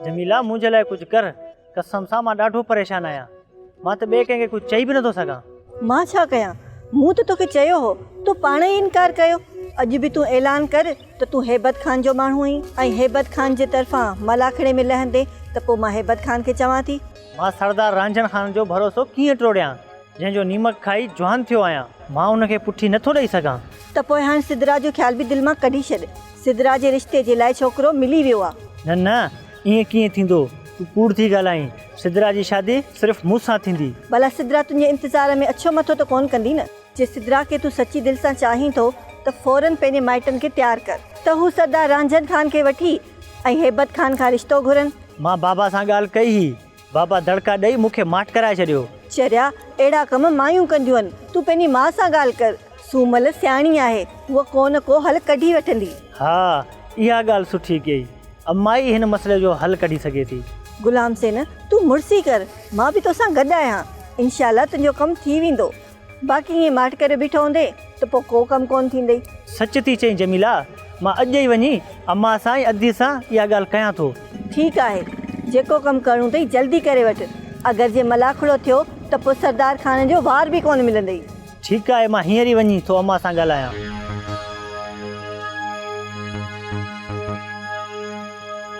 جميلا منهنجي لاء ڪجهه ڪر، قسم سان مان ڏاڍو پريشان آهيان. مان ته ٻئي ڪنهن کي ڪجهه چئي به نٿو سگهان. مان ڇا ڪيان؟ مون ته توکي چيو هو، تو پاڻ ئي انڪار ڪيو. اڄ به تون اعلان ڪر ته تون هيبت خان جو ماڻهو آهين ۽ هيبت خان جي طرفان ملاکڙي ۾ لهندين ته پوء مان هيبت خان کي چوان ٿي. مان سردار رانجهڻ خان جو ڀروسو ڪيئن ٽوڙيان، جنهن جو نيمڪ کائي جوان ٿيو آهيان. مان ان کي پٺي نٿو ڏئي سگهان. ته پوء هاڻ سدرا جو خيال به دل مان ڪڍي ڇڏ. سدرا جي رشتي جي لاء ڇوڪرو ملي ويو آ. نه نه، ائين ڪيئن ٿيندو؟ تون ڪوڙ ٿي ڳالهائين. سدرا جي شادي صرف مون سان ٿيندي. ڀلا سدرا تنهنجي انتظار ۾ اڇو مٿو ته ڪونه ڪندي نه؟ جي سدرا کي تون سچي دل سان چاهين ٿو ته فوراً پنهنجي مائٽن کي تيار ڪر ته هو سردار رانجهن خان کي وٺي ۽ هيبت خان کان رشتو گهرن. مان بابا سان ڳالهه ڪئي هئي. بابا دڙڪا ڏئي مون کي ماٺ ڪرائي ڇڏيو. چريا، اهڙا ڪم مايون ڪنديون آهن. تون پنهنجي ماء سان ڳالهه ڪر. سومل سياڻي آهي، هوء ڪو نه ڪو حل ڪڍي وٺندي. ها، اها ڳالهه سٺي ڪيئي. اما ئي هن مسئلي جو حل ڪڍي سگهي ٿي. غلام حسين، تون مڙسي ڪر، مان به توسان گڏ آهيان. انشاء الله تنهنجو ڪم ٿي ويندو. باقي ائين ماٺ ڪريو بيٺو هوندين ته پوء ڪو ڪم ڪونه ٿيندئي. سچ ٿي چئين جميلا، مان اڄ ئي وڃي امان سان ۽ ادي سان اها ڳالهه ڪيان ٿو. ٺيڪ آهي، جيڪو ڪم ڪرڻو اٿئي جلدي ڪري وٺ. اگر جي ملاکڙو ٿيو ته پوء سردار خان جو وار به ڪونه ملندئي. ٺيڪ آهي، مان هينئر ئي وڃي ٿو امان سان ڳالهايان.